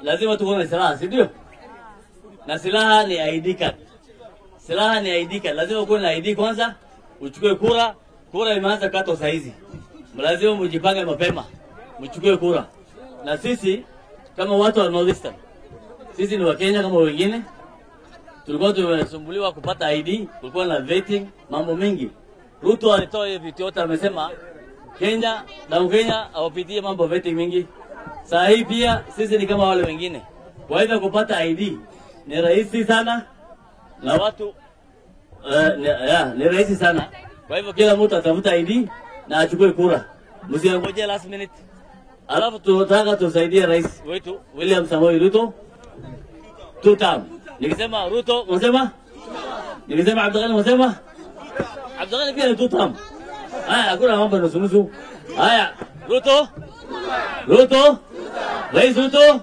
lazima tuwe na silaha, si ndio? Na silaha ni ID card. Silaha ni ID card. Lazima uwe na ID kwanza, uchukue kura. Kura imeanza kato saa hizi. Lazima mjipange mapema, mchukue kura. Na sisi kama watu wa North Eastern, sisi ni Wakenya kama wengine. Tulikuwa tumesumbuliwa kupata ID, kulikuwa na vetting, mambo mengi. Ruto alitoa hiyo vitu yote, amesema Kenya na Mkenya hawapitie mambo vetting mingi. Saa hii pia sisi ni kama wale wengine. Kwa hivyo kupata ID ni rahisi sana na watu ni rahisi sana. Kwa hivyo kila mtu atafuta ID na achukue kura. Msingoje last minute. Alafu tunataka tusaidie rais wetu William Samoei Ruto two term. Nikisema Ruto unasema? Nikisema Abdulghani unasema? Abdulghani pia ni two term. Haya, hakuna mambo nusu nusu. Haya, Ruto? Ruto? Rais Ruto?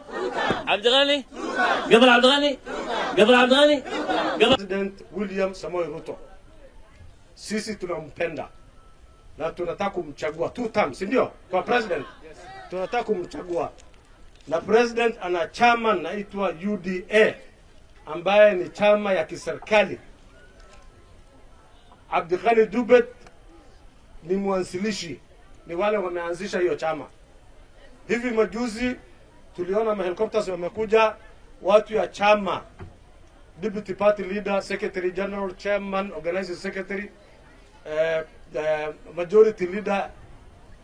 Abdulghani? Governor Abdulghani? Governor Abdulghani? President William Samoei Ruto, sisi tunampenda na tunataka kumchagua two terms, si ndio? Kwa president tunataka kumchagua, na president ana chama naitwa UDA ambaye ni chama ya kiserikali. Abdulghani Dubet ni mwanzilishi, ni wale wameanzisha hiyo chama. Hivi majuzi tuliona mahelikopters wamekuja, watu ya chama, deputy party leader, secretary general, chairman, organizing secretary, majority leader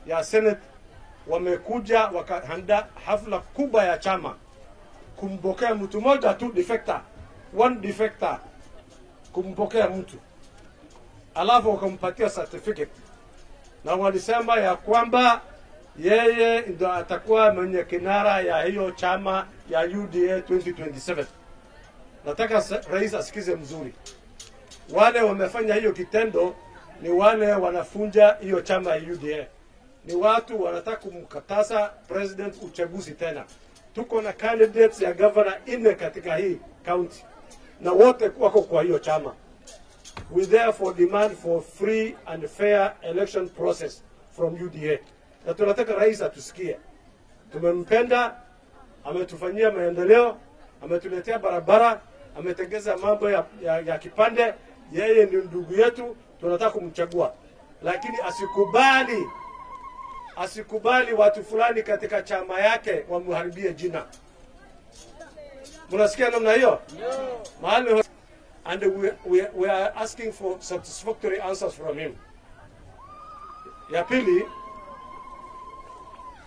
ya senate wamekuja wakaandaa hafla kubwa ya chama kumpokea mtu mmoja tu, defector, one defector, kumpokea mtu, alafu wakampatia certificate na walisema ya kwamba yeye ndo atakuwa mwenye kinara ya hiyo chama ya UDA 2027. Nataka rais asikize mzuri. Wale wamefanya hiyo kitendo ni wale wanafunja hiyo chama ya UDA. Ni watu wanataka kumkataza president uchaguzi tena. Tuko na candidates ya governor 4 katika hii county na wote wako kwa hiyo chama. We therefore demand for free and fair election process from UDA. Na tunataka rais atusikie. Tumempenda, ametufanyia maendeleo, ametuletea barabara, ametengeza mambo ya kipande. Yeye ni ndugu yetu, tunataka kumchagua. Lakini asikubali watu fulani katika chama yake wamharibie jina. Mnasikia namna hiyo? Mahali. And we are asking for satisfactory answers from him. Ya pili,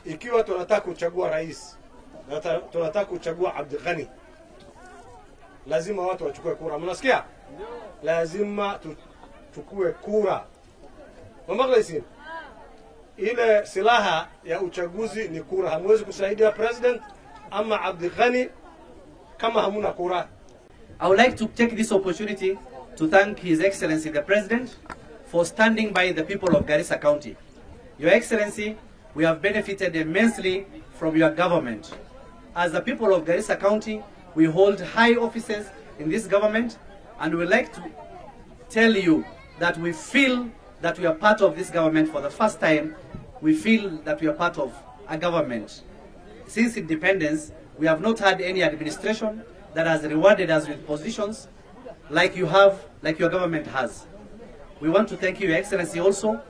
ikiwa tunataka kuchagua rais, tunataka kuchagua Abdulghani, lazima watu wachukue kura. Mnasikia? Lazima tuchukue kura. Mamaglaisin, ile silaha ya uchaguzi ni kura. Hamwezi kusaidia president ama Abdulghani kama hamuna kura. I would like to take this opportunity to thank His Excellency the President for standing by the people of Garissa County. Your Excellency, we have benefited immensely from your government. As the people of Garissa County, we hold high offices in this government, and we like to tell you that we feel that we are part of this government for the first time. We feel that we are part of a government. Since independence, we have not had any administration that has rewarded us with positions like you have, like your government has. We want to thank you, Your Excellency, also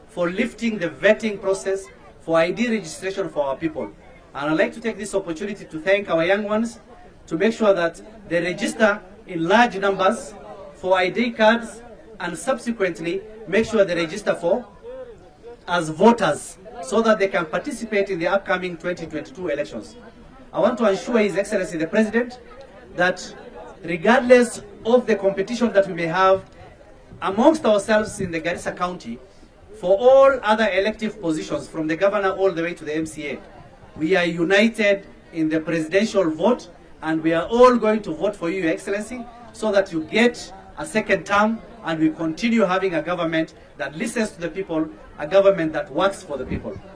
for lifting the vetting process for ID registration for our people. And I'd like to take this opportunity to thank our young ones to make sure that they register in large numbers for ID cards and subsequently make sure they register for as voters so that they can participate in the upcoming 2022 elections. I want to assure His Excellency the President that regardless of the competition that we may have amongst ourselves in the Garissa County, for all other elective positions from the governor all the way to the MCA, we are united in the presidential vote, and we are all going to vote for you, Your Excellency, so that you get a second term and we continue having a government that listens to the people, a government that works for the people.